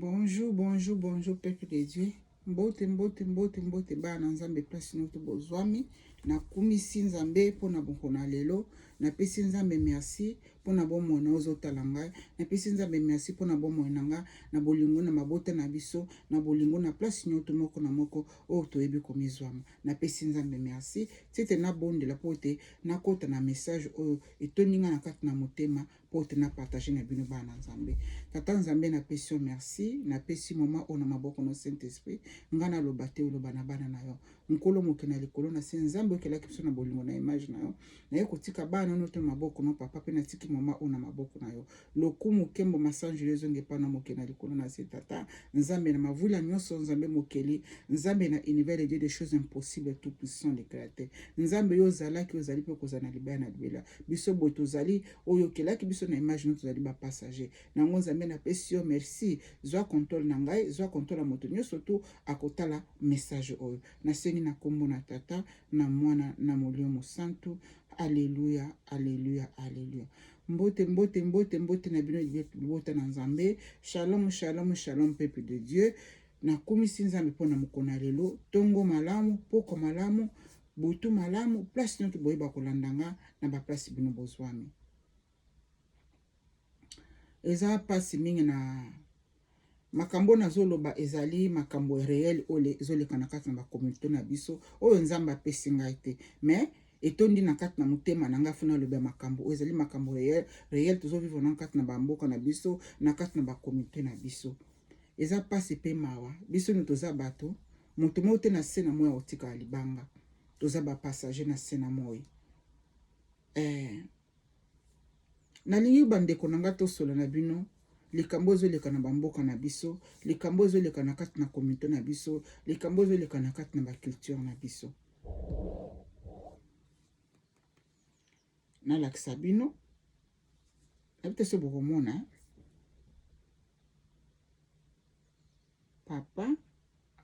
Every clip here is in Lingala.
Bonjour, bonjour, bonjour peuple de Dieu. Mbote, mbote, mbote, mbote bana na Nzambe place nioto bozwami. Nakumisi Nzambe mpo na bokona na lelo. Napesi Nzambe merci mpo na bomoi na ozotala ngai. Napesi Nzambe merci mpo na bomoi na ngai, na bolingo na mabota na biso, na bolingo na place nioto moko na moko oyo toyebi komizwama. Napesi Nzambe merci. Tete nabondela mpo ete nakota na message oyo etondi ngai na kati na motema mpo te na partage na bino bana Nzambe. Tata Nzambe, napesi yo merci, napesi moment oyo na maboko no Saint Esprit, nga naloba te, oloba na bana na yo. Nkolo moke na likolo na se, Nzambe okelaki biso na bolingo na image na yo, naye kotika bana no te na maboko no papa, mpe natiki moment oyo na maboko na yo. Lokumu, kembo, masanjoli ezonga epai na moke na likolo na se, Tata Nzambe na mavula nyonso, Nzambe mokeli, Nzambe na univers, le Dieu des choses impossibles, tout puissant, le créateur. Nzambe yo ozalaki, ozali mpe kozala na libaya na libela. Biso boye tozali oyo okelaki biso na image no, tozali ba passager nango. Nzambe napesi yo merci, zwa contrôle na ngai, zwa contrôle ya moto nyonso tu akotala message oyo. Nasengi na kombo na Tata na Mwana na Molimo Mosantu. Alleluia, alleluia, alleluia. Mbote, mbote, mbote, mbote na bino libota na Nzambe. Shalom, shalom, shalom peuple de Dieu. Nakumisi Nzambe mpo na mokolo ya lelo. Tongo malamu, pokwa malamu, butu malamu, place nyonso boyeba kolanda nga na ba place bino bozwami. Eza pasi mingi na makambo nazoloba, ezali makambo réel oyo ezoleka na kati na ba communauté na biso, oyo Nzambe apesi ngai te, mais etondi na kati na motema na ngai. Funa aloba makambo oyo ezali makambo réel, réel tozovivre na kati na bamboka na biso, na kati na ba communauté na biso. Eza pasi pe mawa. Biso no toza bato, moto moko te na se na moi akotikala libanga. Toza ba passager na se na moi. Nalingi bandeko na ngai tosola na bino likambo ezoleka na bamboka na biso, likambo ezoleka na kati na communauté na biso, likambo ezoleka na kati na ba culture na biso. Nalakisa bino, nayebi te so bokomona papa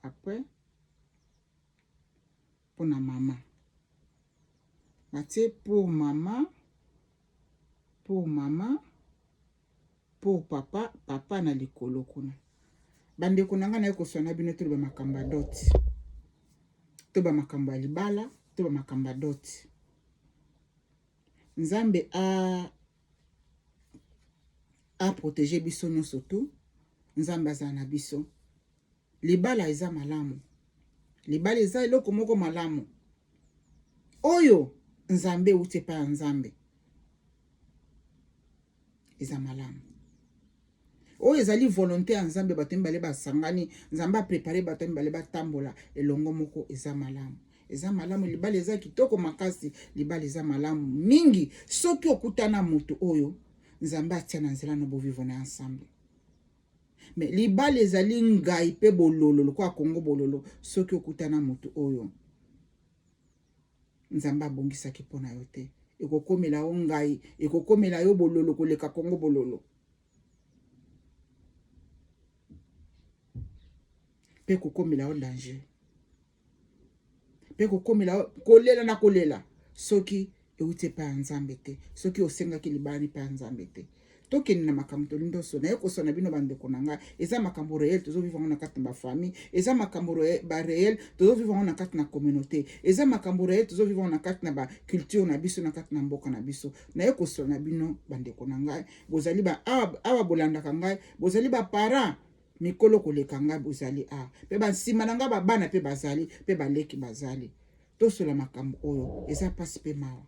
après mpona mama, batie pour mama, pour mama, pour papa, papa na likolo kuna. Bandeko na ngai, naye koswana bino, toloba makambo ya dot, to bamakambo ya libala, to bamakambo ya dot. Nzambe a aprotege biso nyonso tu, Nzambe azala na biso. Libala eza malamu, libala eza eloko moko malamu oyo Nzambe euti epai ya Nzambe, eza malamu oyo ezali volonté ya Nzambe. Bato mibale basangani, Nzambe aprepare bato mibale batambola elongo moko, eza malamu, eza malamu. Libala eza kitoko makasi, libala eza malamu mingi soki okutana moto oyo Nzambe atia na nzela na bovivre na ensemble. Mais libala ezali ngai mpe bololo lokola Kongo bololo soki okutana moto oyo Nzambe abongisaki mpo na yo te, ekokomela yo ngai, ekokomela yo bololo koleka Kongo bololo. Mpe kokomela yo danger, mpe kokomela kolela na kolela soki euti epai ya Nzambe te, soki osengaki libala epai ya Nzambe te. Tokende na makambo tolingi tosona, naye kosona bino bandeko na ngai. Eza makambo réel tozovivre yango na kati na bafamille, eza makambo baréel tozovivre yango na kati na communauté, eza makambo réel tozovivre yango na kati na baculture na biso, na kati na mboka na biso. Naye kosona bino bandeko na ngai, bozali ba awa, awa bolandaka ngai, bozali baparent mikolo koleka ngai, bozali awa mpe bansima na ngai, babana mpe bazali mpe baleki bazali. Tosola makambo oyo eza mpasi mpe mawa.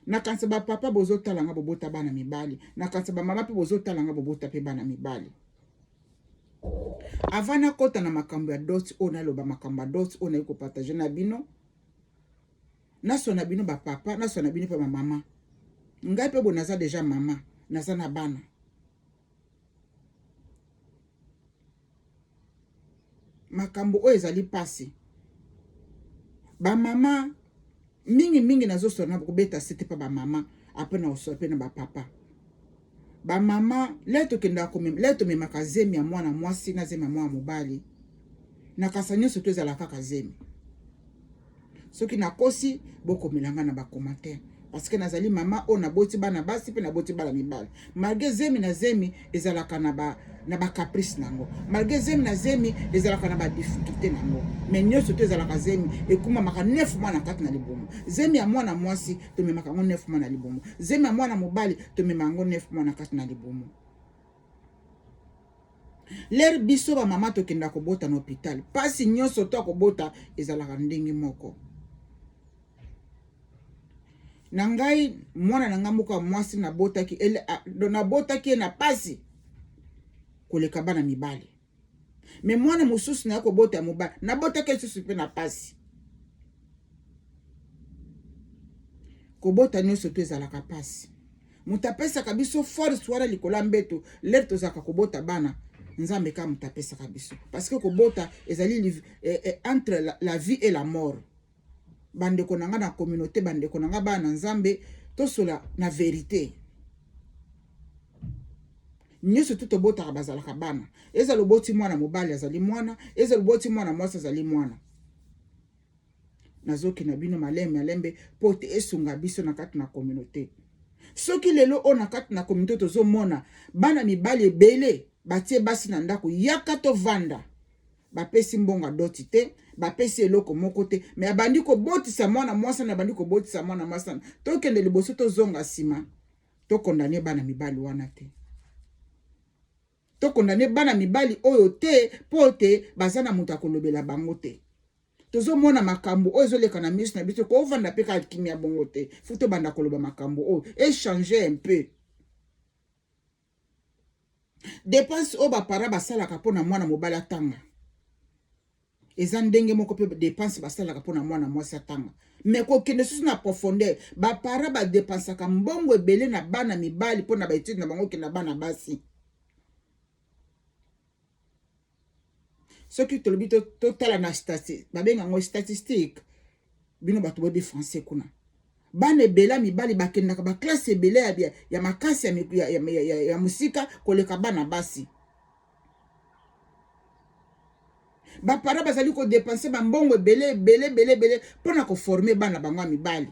Nakanisa bapapa bozotala nga bobota bana mibali, nakanisa bamama mpe bozotala nga bobota mpe bana mibali. Avant nakɔta na makambo ya dot oyo, naloba makambo ya dot oyo nayi kopartage na bino, nasona bino bapapa, nasona bino mpe bamama. Ngai mpe boye naza deja mama, naza na bana. Makambo oyo ezali mpasi, bamama mingimingi nazosona kobeta sete mpa bamama, apres na kosola mpe na bapapa. Bamama, le tokendaka, le tomemaka zemi ya mwana mwasi na zemi ya mwana mobali, na kasa nyonso to ezala kaka zemi. Soki nakosi, bokomela ngai na bacommentaire. Parce que nazali mama oyo naboti bana basi mpe naboti bana mibali. Malgré zemi na zemi ezalaka na ba na ba caprice nango, malgré zemi na zemi ezalaka na ba difficulté nango, mais nyonso to ezalaka zemi ekumamaka 9 mois na kati na libumu. Zemi ya mwana mwasi tomemaka yango 9 mois na libumu, zemi ya mwana mobali tomemaka yango 9 mois na kati na libumu. Lere biso bamama tokenda kobota na hôpital, mpasi nyonso to akobota ezalaka ndenge moko. Na ngai mwana na ngai moko ya mwasi nabotaki, nabotaki ye na pasi koleka bana mibali. Me mwana mosusu naye kobota ya mobali, nabotaki lisusu mpe na pasi. Kobota nyonso to ezalaka pasi. Moto apesaka biso force wana likolo ya mbeto lere tozalaka kobota bana, Nzambe kaka moto apesaka biso, parce que kobota ezali entre la vie et la mort. Bandeko na nga na communauté, bandeko na nga bana na Nzambe, tosola na verité. Nyonso tu tobotaka bazalaka bana. Ezala oboti mwana mobali azali mwana, ezala oboti mwana mwasi azali mwana. Nazokenda bino malembe malembe mpo te esunga biso na kati na communauté. Soki lelo oyo na kati na communauté tozomona bana mibali ebele batie basi na ndako, yaka tovanda, bapesi mbongo doti te, bapesi eloko moko te, me abandi kobotisa mwana mwasi na abandi kobotisa mwana mwasi. Tokende liboso, tozonga nsima, tokondane bana mibali wana te, tokondane bana mibali oyo te, mpo te baza na moto akolobela bango te. Tozomona makambo oyo ezoleka na miso na biso, kovanda mpe kaka kimia bongo te. Fu tobanda koloba makambo oyo, échanger un peu. Dépense oyo bapara basalaka mpona mwana mobali atanga eza ndenge moko mpe dépense basalaka mpona mwana mwasi atanga. Me kokende susu na profondeur, bapara badépensaka mbongo ebele na bana mibali mpona baétude na bango okende na bana basi. Soki tolobi totala na babenga yango statistique, bino bato boyebi français kuna, bana ebele ya mibali bakendaka baklase ebele ya makasi ya mosika koleka bana basi. Bapara bazali kodepense bambongo ebele ebele ebele ebele mpona koforme bana bango ya mibali.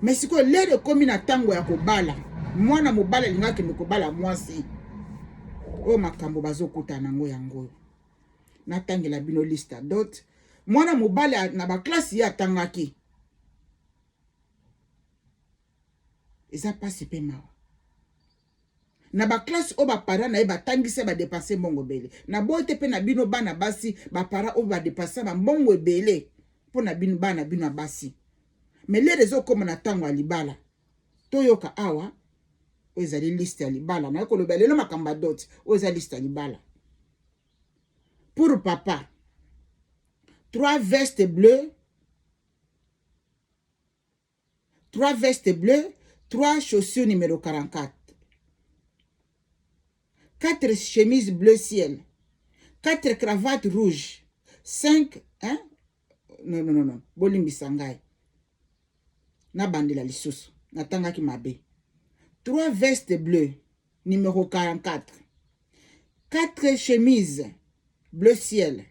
Me sikoyo lere ekomi na ntango ya kobala, mwana mobali alingi akende kobala mwasi, oyo makambo bazokutana yango yango oyo natangela bino liste ya dot. Mwana mobali na baklase ye atangaki, eza mpasi mpe mawa. Na baklase oyo bapara na ye batangisa, badepanse mbongo ebele. Na boye te mpe na bino bana basi, bapara oyo badepanse bambongo ebele mpo na bino bana bino ya basi, me lere ezokóma na ntango ya libala. Toyoka awa, oyo ezali liste ya libala. Naye koloba lelo makambo ya dot, oyo eza liste ya libala. Pour papa, 3 vestes bleues, 3 vestes bleues, 3 chaussures numéro 44, 4 chemises bleu ciel, 4 cravates rouges, 5, hein? Non, non, non, non. Bolimbisa ngai. Nabandela lisusu. Natangaki mabe. 3 vestes bleues, numéro 44. 4 chemises bleu ciel,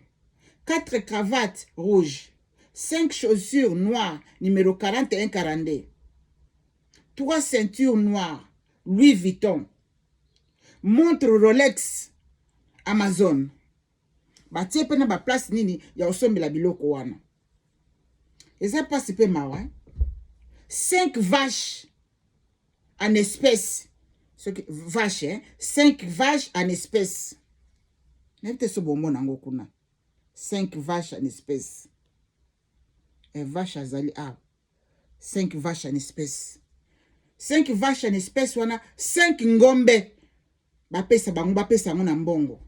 4 cravates rouges, 5 chaussures noires, numéro 41 42. 3 ceintures noires, Louis Vuitton. Montre Rolex Amazon. Batie pe na ba place nini ya kosombela biloko wana. Eza pasi pe mawa. 5 vaches en espèce. Soki vache, hein? 5 vaches en espèce. Nayebi te so bomona yango kuna. 5 vaches en espèce. Vache azali awa. 5 vaches en espèce. 5 vaches en espèce wana 5 ngombe bapesa bango, bapesa yango na mbongo.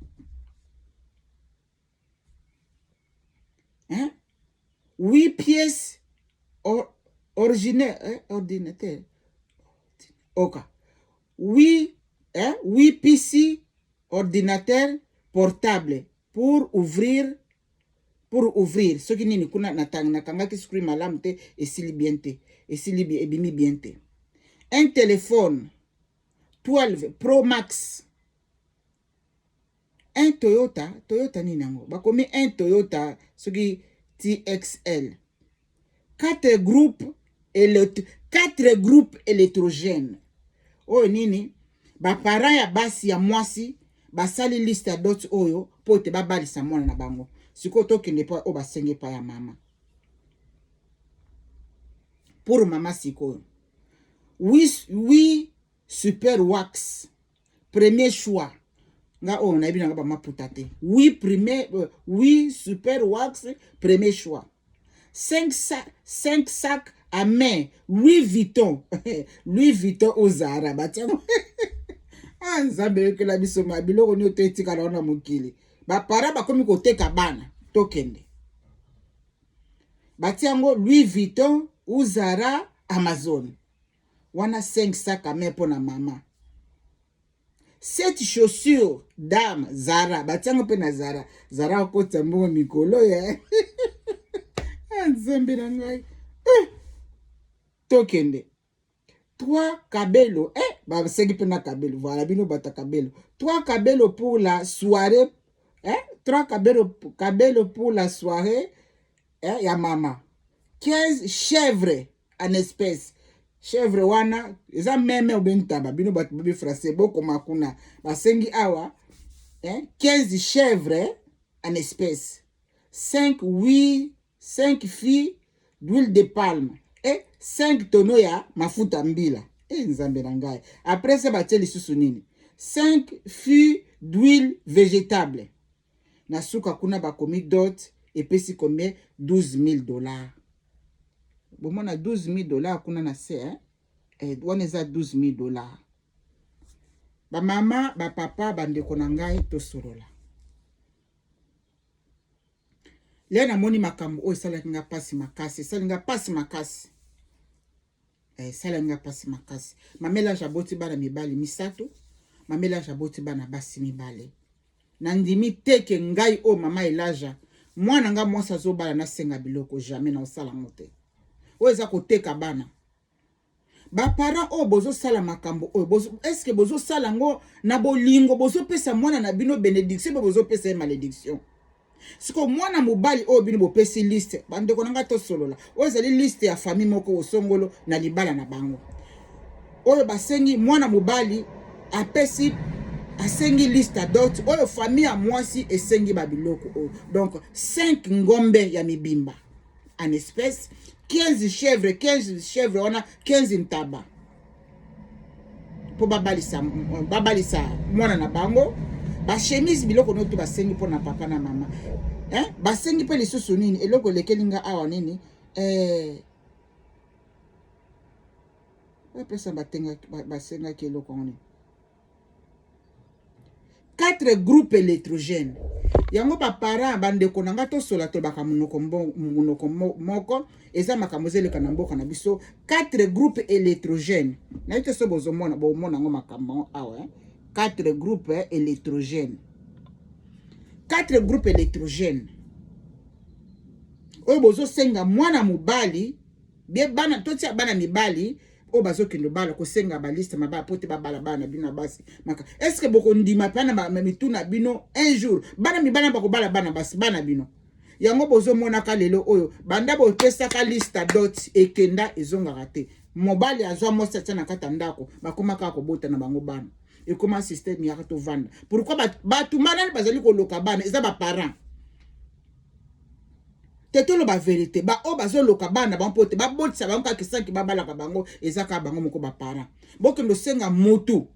Hein? 8 pièces originaire, hein? Ordinateur. Oka. 8, hein? 8 PC ordinateur portable pour ouvrir, pour ouvrir. Soki nini kuna nakangaki screen malamu te, esili bien te, esili bien, ebimi bien te. Un téléphone 12 Pro Max. Un Toyota, Toyota nini yango? Bakomi un Toyota soki TXL. 4 groupes elect 4 groupes électrogènes oyo nini baparent ya basi ya mwasi basali liste ya dot oyo mpo ete babalisa mwana na bango. Sikoyo tokende mpo oyo basengi epai ya mama pour mama sikoyo oui, oui super wax premier choix nga oyo nayebi nanga bamaputa te oui, premier, oui super wax premier choix 5 sac, 5 sac à main Louis Vuitton Louis Vuitton ozara batiango ah nzambe yokela biso ma biloko nio to etikala wana mokili bapara bakomi koteka bana tokende batiango Louis Vuitton ou Zara Amazon wana 5 sac à main mpo na mama cette chaussure dame Zara batiango mpe na Zara Zara akotisa mbongo mikolo ya ah, nzambe na ngai eh. Tokende trois kabelo eh, basengi mpe na kabelo voilà bino bato kabelo trois kabelo pour la soirée eh, trois kabelo, kabelo pour la soirée eh, ya mama 15 chèvre en espèce chèvre wana eza meme obe ntaba bino bato bobi français bokoma kuna basengi awa eh, 15 chèvre en espèce 5 8 5 filles d'huile de palme et 5 tonneaux ya mafuta mbila e nzambe na ngai après ça batie lisusu nini 5 fûts d'huile végétable na suka kuna bakomi dot epesi combien 12 000 dollars bomona 12 000 dollars kuna na se eh? Eh, wana eza 12 000 dollars bamama bapapa bandeko na ngai tosolola lelo namoni makambo oyo esalaki nga mpasi makasi esali nga mpasi makasi esalaki nga mpasi makasi mamelage aboti bana mibali misato mamelage aboti bana basi mibale nandimi te ke ngai oyo mama elaja mwana nga mwasi azobala nasenga biloko jamais na osala yango te oyo eza koteka bana baparent oyo bozosala makambo oyo bozo, eske bozosala yango na bolingo bozopesa mwana na bino benediction mpe bozopesa ye malédiction sikoyo mwana mobali oyo bino bopesi liste bandeko na ngai tosolola oyo ezali liste ya famille moko osongolo na libala na bango oyo basengi mwana mobali apesi asengi liste ya dot oyo famille ya mwasi esengi babiloko oyo donc 5 ngombe ya mibimba en espèce 15 chèvre 15 chèvre wana 15 ntaba mpo babalisa babalisa mwana na bango bachemise biloko noto basengi mpo na papa na mama eh? basengi mpe lisusu nini eloko elekeli nga awa nini eh... bapesa basengaki eloko yango nini 4 groupes électrogènes yango baparent bandeko na ngai tosola tolobaka monoko monoko moko eza makambo ezeleka na mboka na biso 4 groupes électrogènes nayebi te so bozomona bomona yango makambo yango awa 4 groupes électrogènes 4 groupes électrogènes oyo bozosenga mwana mobali bie bana totia bana mibali oyo bazokende bala kosenga baliste mabala po te babala bana na bino ya basi maka estce bokondima mpe na mitu na bino un jour bana mibali bakobala bana basi bana bino yango bozomonaka lelo oyo banda bopesaka liste dot ekenda ezongaka te mobali azwa mwasi atia na kati ya ndako bakoma kaka kobota na bango bana ekoma systeme yaka tovanda pourkui bato manani bazali koloka bana eza baparent te toloba verite baoyo bazoloka bana bango mpo te babotisa bango kaka esanki babalaka bango eza kaka bango moko baparent bokende osenga motu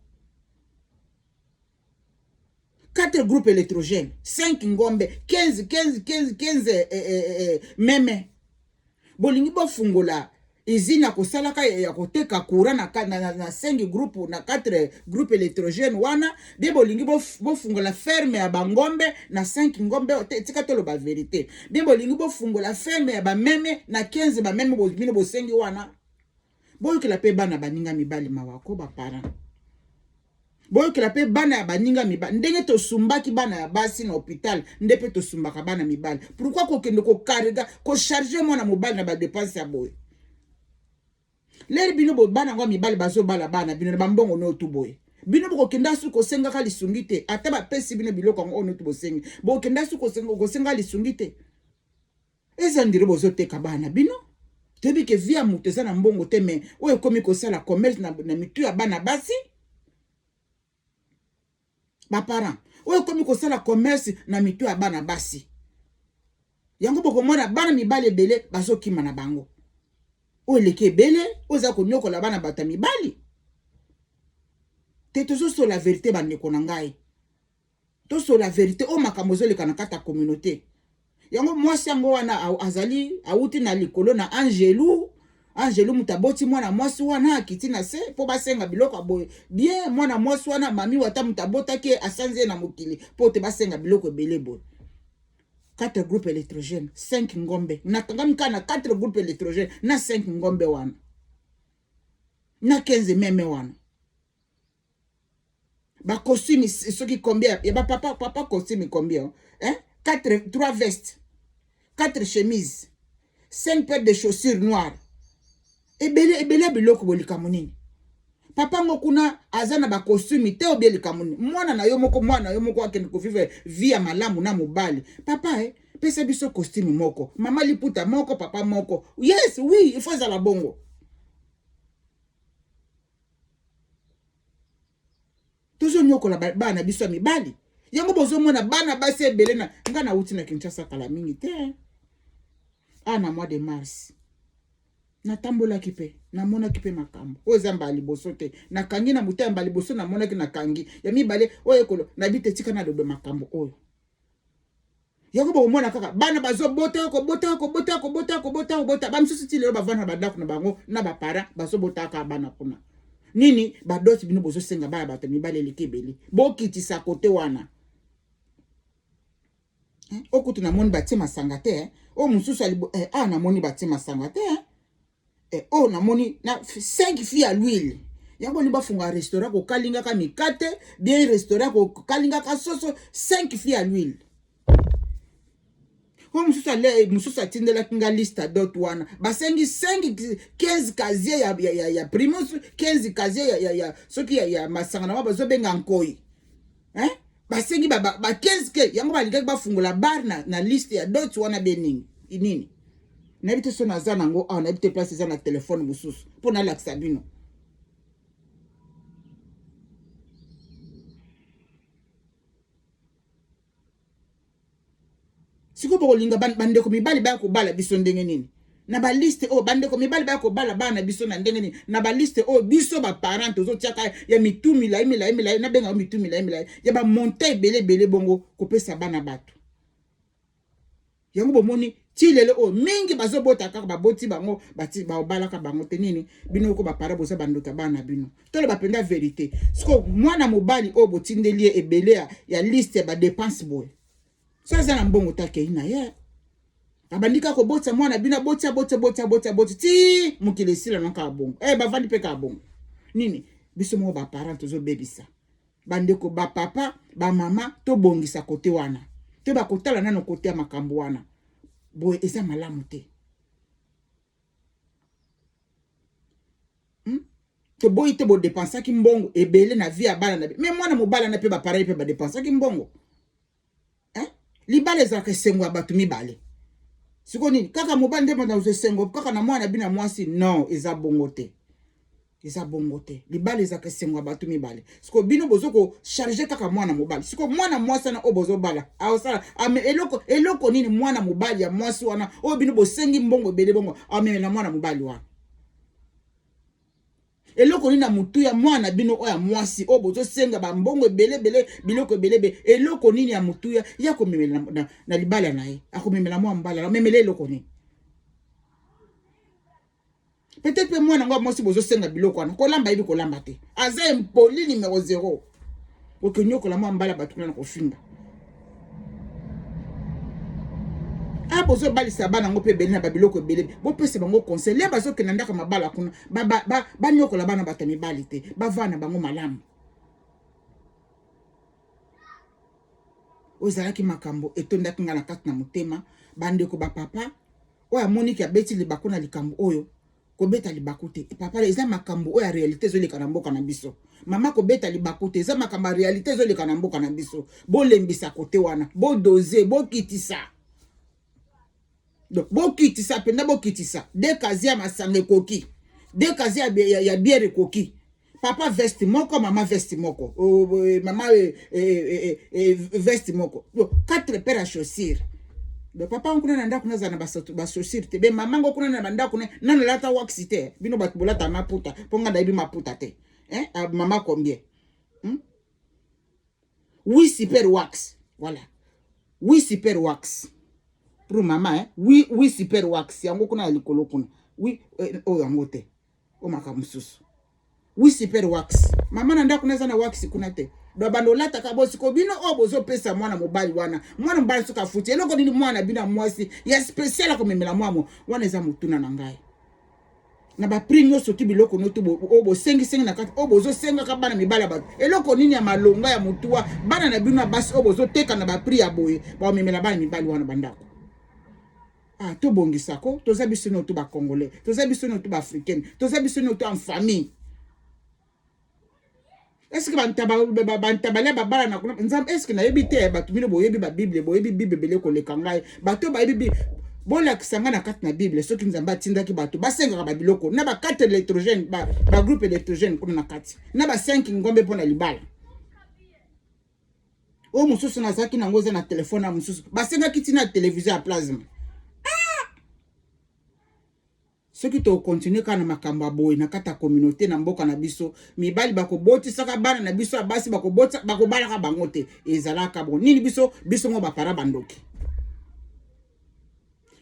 4 groupes électrogènes 5 ngombe 15 15 15 15 eh, eh, eh, meme bolingi bofungola usine ya kosalaka ya koteka courant na, na, na, na 5 groupe na 4 groupe électrogène wana bie bolingi bofungola ferme ya bangombe na 5 ngombe tika toloba verité bie bolingi bofungola ferme ya bameme na 15 bameme bino bosengi wana boyokela mpe bana baninga mibali mawako baparent boyokela mpe bana ya baninga mibali ndenge tosumbaki bana ya basi na hôpital nde mpe tosumbaka bana mibali pourkui kokende kokarega kocharge mwana mobali na badepense ya boye lere bino bana yango ya mibali bazobala bana bino na bambongo notu boye bino bokokenda su kosengaka lisungi te ata bapesi bino biloko yango oyo notu bosengi bokokenda su kosenga lisungi te eza ndire bozoteka bana bino. Toyebi ke vie ya moto eza na mbongo te, mais oyo ekomi kosala commerce na mitu ya bana basi, baparent, oyo ekomi kosala commerce na mitu ya bana basi. Yango bokomona bana mibali ebele bazokima na bango. Oyo eleki ebele, oyo eza konyokola bana bato ya mibali te. Tozosola verité, bandeko na ngai, tosola verité. Oyo makambo ezoleka na kati ya communauté. Yango mwasi yango wana azali awuti na likolo na Angelu. Angelu moto aboti mwana mwasi wana, akiti na se mpo basenga biloko ya boye bien. Mwana mwasi wana, mami wata moto abotaki ye, asanzi ye na mokili mpo te basenga biloko ebele boye. 4 groupe électrogène, 5 ngombe. Nakangami kaka na 4 groupe électrogène na 5 ngombe wana na 15 meme wana. Bacostume soki combien ya bapapa, papa costume combien, hein? 4, 3 vestes, 4 chemises, 5 paires de chaussures noires, ebele ebele ya biloko. Bolikambo nini? Papa ngo kuna aza na bacostume te, obie likambo nini? Mwana na yo moko, mwana na yo moko akende kovivre vie ya malamu na mobali. Papa, pesa biso costume moko, mama liputa moko, papa moko. Yes, oui, il faut ezala bongo. Tozonyokola bana biso ya mibali. Yango bozomona bana basi ebele. Na nga nauti na Kinshasa kala mingi te, a na mois de mars. Natambolaki mpe namonaki mpe makambo oyo eza mbala liboso te. Nakangi na motema, mbala liboso namonaki, nakangi ya mibale oyo ekolo nabi te. Tika nalobe makambo oyo. Yango bokomona kaka bana bazobota, kobota, kobota, kobota, kobota, kobota. Bamisusu ti lelo bavanda na bandako na bango na bapara, bazobotaka bana kuna. Nini badoti bino bozosenga bana bato mibale eleki ebele? Bokitisa kote wana. Okutu namoni batie masanga te. Oyo mosusu ah, namoni batie masanga te. Oyo namoni na 5 fûts ya l'huile. Yango olingi bafunga restaurant kokalingaka mikate bien, restaurant kokalingaka soso, 5 fûts ya l'huile. Oyo mosusu ale mosusu atindelaki nga liste ya dot wana. Basengi 5, 15 casier ya Primus, 15 casier ya soki ya masanga na bango bazobenga nkoi, hein? Basengi ba 15 ke yango balingaki bafungola bar na liste ya dot wana. Be nini nini, nayebi te. So naza nango awa, nayebi te place eza na telefone mosusu mpo nalakisa bino. Sikoyo bokolinga bandeko mibali baya kobala biso ndenge nini na baliste oyo? Bandeko mibali baya kobala bana na biso na ndenge nini na baliste oyo biso baparent tozotiaka ya mitu milai milai milai, nabengaka mitu milai milai, ya bamonta ebele ebele bongo kopesa bana bato? Yango bomoni ti lelo oyo mingi bazobota kaka, baboti bango, baobalaka bango te. Nini bino oko bapara boza bandoki ya bana na bino? Toloba mpenza vérité. Siko mwana mobali oyo botindeli ye ebele ya liste ya badépenses boye, so aza na mbongo te, akei na ye, abandi kaka kobotisa mwana bino, aboti, aboti, aboti, aboti, aboti ti mokili esila na kaka bongo. Bavandi mpe kaka bongo. Nini biso moko baparent tozobebisa? Bandeko bapapa, bamama, tobongisa kote wana te. Bakotala nano kote ya makambo wana boye eza malamu te. Toboyi te bodépensaki mbongo ebele na vie ya bana na, mais mwana mobali wana mpe baparent mpe badépensaki mbongo, hein? Libala ezalaka esengo ya bato mibale. Sikoyo nini kaka mobali nde moto esengo kaka na mwana bino ya mwasi? Non, eza bongo te, eza bongo te. Libala ezalaka esengo ya bato mibale. Sikoyo bino bozo kocharger kaka mwana mobali. Sikoyo mwana mwasi wana oyo bozobala aosala eloko, eloko nini? Mwana mobali ya mwasi wana oyo bino bosengi mbongo ebele bongo, amemela mwana mobali wana eloko nini na motu ya mwana bino oyo ya mwasi oyo bozosenga bambongo ebele ebele, biloko ebele ebele? Eloko nini ya motuya ya komemela na libala na ye? Akomemela mwa mobali, amemela eloko nini? Peut-être mpe mwana yango ya mwasi bozosenga biloko wana, kolamba yebi kolamba te, aza impoli numéro 0. Okenyokola mwa mbala bato kuna na kofinga. A bozobalisa bana yango mpe ebele na babiloko ebele. Bopesa bango conseil le bazokenda ndako mabala kuna, banyokola bana bato ya mibali te, bavanda bango malamu. Oyo ezalaki makambo etondaki ngai na kati na motema. Bandeko bapapa, oyo amoniki abeti libaku na likambo oyo, kobeta libaku te. Papa, eza makambo oyo ya réalité ezoleka na mboka na biso. Mama, kobeta libaku te, eza makambo ya réalité ezoleka na mboka na biso. Bolembisa kote wana, bodoze, bokitisa. Donc bokitisa mpenza, bokitisa de kazi ya masanga ekoki, de kazi ya biere ekoki. Papa veste moko, mama veste moko, oh, eh, mama eh, eh, eh, eh, veste moko, donc quatre paires ya chaussure. Donc papa ngo kuna na ndako nazala na bachaussure te, be mama ngo kuna na bandako nano alata wax te. Bino bato bolata maputa, mpo nga nayebi maputa te, eh? Ah, mama combien, Oui, super wax, voilà, oui, super wax pour mama, eh? Oui, oui, super wax yango kuna ya likolo kuna, oui, eh, oyo yango te, oyo makambo mosusu. Oui, super wax, mama na ndako naza na wax kuna te. Do bando olataka bosiko bino oyo bozopesa mwana mobali wana, mwana mobali soki afuti eloko nini, mwana bino ya mwasi ya spesial akomemela mwa wana? Eza motuna na ngai. Na baprix nyonso ti biloko noto oyo bosengisengi na kati oyo bozosengaka bana mibali ya bato, eloko nini ya malonga ya motuwa bana na bino ya basi oyo bozoteka na baprix ya boye baomemela bana mibali wana bandako? Ah, tobongisa ko, toza biso nyonso to bacongolais, toza biso nyonso to baafricaine, toza biso nyonso to en famille. Eske bantabale babala na kuna Nzambe? Eske nayebi te. Bato bino boyebi babible, boyebi Bible ebele koleka ngai. Bato bayebi Bible, bolakisa ngai na kati na Bible soki Nzambe atindaki bato basengaka babiloko na ba 4 électrogène, bagroupe électrogène kuna na kati, na ba 5 ngombe mpo na libala. Oyo mosusu nazalaki nango eza na telefone ya mosusu, basengaki ntina ya televizio ya plasma. Soki tokontinue kaka na makambo ya boye na kati ya communauté na mboka na biso, mibali bakobotisaka bana na biso ya basi, bakobotisa, bakobalaka bango te. Ezalaka bon nini? Biso ngo bapara bandoki.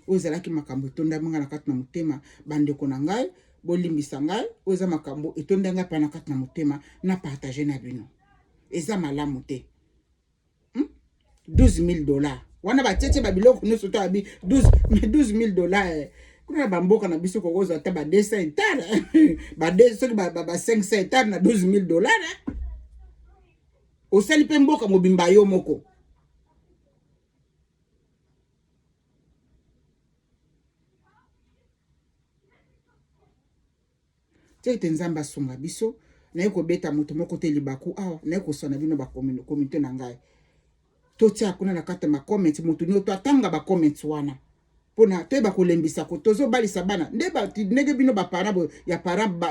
Oyo ezalaki makambo etondami ngai na kati na motema. Bandeko na ngai, bolimbisa ngai, oyo eza makambo etondi ngai mpe na kati na motema, na partage na bino. Eza malamu te. 12 000 $ wana batietie babiloko nyonso to abi 12, mais 12 000 $, eh. Kuna na bamboka na biso kokozwa ata ba 200 hectare, ba soki ba 500 hectare na 12 000 $, eh. Osali mpe mboka mobimba yo moko. Tia ete Nzambe asunga biso. Naye kobeta moto moko te libaku awa, naye koswana bino bacommunauté na ngai. Totia kuna na kati ya macomment, moto nyonso atanga bacomment wana mpona toyeba kolembisa ko tozobalisa bana nde ndenge bino baparent ya parent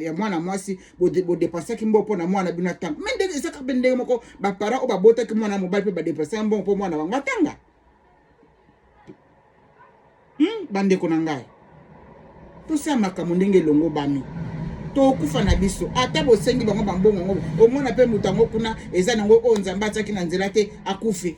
ya mwana mwasi bodépensaki mbongo mpona mwana bino atanga. Me ndenge ezaka mpe ndenge moko, baparent oyo babotaki mwana mobali mpe badépensaki mbongo mpo mwana bango atanga. Bandeko na ngai, tosala makambo ndenge elongo bami tokufa na biso. Ata bosengi bango bambongo yango, omona mpe moto yango kuna eza nango oyo Nzambe atiaki na nzela te, akufi.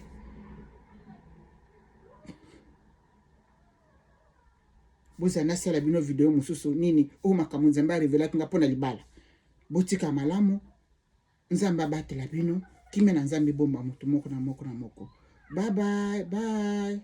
Bozala nasala bino video mosusu nini oyo makambo Nzambe arevelaki nga mpo na libala. Botika malamu, Nzambe abatela bino, kimia na Nzambe ebomba moto moko na moko na moko. Bye bye bye.